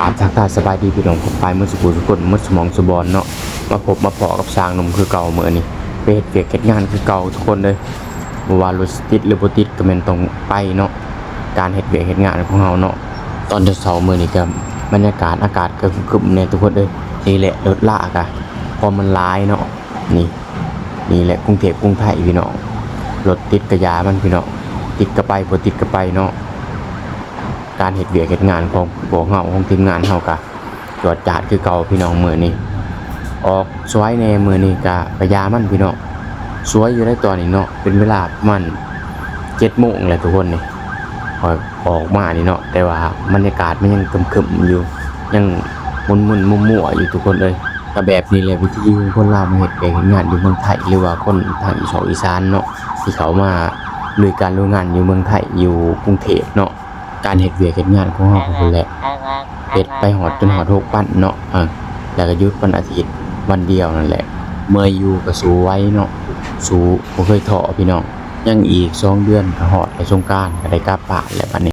ອາ ທັກທາຍສະບາຍດີພີ່ນ້ອງປ້ອງປາຍໝົດສູ່ຜູ້ສູ່ຄົນ ໝົດສູ່ໝ່ອງສູ່ບ່ອນເນາະ. ມາພົບມາພໍ້ກັບຊ່າງໜຸ່ມຄືເກົ່າມື້ນີ້ ໄປເຮັດວຽກເຮັດງານຄືເກົ່າທຸກຄົນເລີຍ. ບໍ່ວ່າລົດຊິຕິດຫຼືບໍ່ຕິດກໍແມ່ນຕ້ອງໄປເນາະ. ການເຮັດວຽກເຮັດງານຂອງເຮົາເນາະ ຕອນເຊົ້າໆມື້ນີ້ກໍບັນຍາກາດອາກາດກໍຄຶມໆແດ່ທຸກຄົນເອີຍ. ນີ້ແຫຼະລົດລາກະ ເພາະມັນຫຼາຍເນາະ. ນີ້ ນີ້ແຫຼະກຸງເທບກຸງໄທພີ່ນ້ອງ. ລົດຕິດກະຢ່າມັນພີ່ນ້ອງ ຕິດກະໄປ ບໍ່ຕິດກະໄປເນາະ. ການເຮັດວຽກເຮັດງານຂອງພວກເຮົາ ຂອງທີມງານເຮົາກະຈວດຈາດຄືເກົ່າພີ່ນ້ອງ. ມື້ນີ້ອອກສວາຍແດ່ ມື້ນີ້ກະ ກະຢ່າມັນພີ່ນ້ອງ. ສວາຍຢູ່ໃດຕອນນີ້ເນາະ ເປັນເວລາປະມານເຈັດໂມງແລ້ວທຸກຄົນ. ນີ້ຂ້ອຍອອກມານີ້ເນາະ ແຕ່ວ່າບັນຍາກາດມັນຍັງຄຶມໆຢູ່ ຍັງມຶນໆມົວໆຢູ່ທຸກຄົນເອີຍ. ກະແບບນີ້ແຫຼະ ວິຖີຂອງຄົນລາວມາເຮັດວຽກເຮັດງານຢູ່ເມືອງໄທ ຫຼືວ່າຄົນທາງອີສອກອີສານເນາະ ທີ່ເຂົ້າມາລຸຍການລຸຍງານຢູ່ເມືອງໄທ ຢູ່ກຸງເທບເນາະ. ການເຮັດວຽກເຮັດງານຂອງເຮົາກໍພຸ້ນແຫຼະ ເຮັດໄປຮອດຈົນຮອດຫົກວັນເນາະ ເອີ ແລ້ວກໍຢຸດວັນອາທິດວັນດຽວນັ້ນແຫຼະ. ເມື່ອຍຢູ່ກໍສູ້ໄຫວເນາະ ສູ້ ບໍ່ເຄີຍທໍ້ພີ່ນ້ອງ. ຍັງອີກສອງເດືອນກໍຮອດແລ້ວສົງການ ກໍໄດ້ກັບບ້ານແລ້ວບັດນີ້.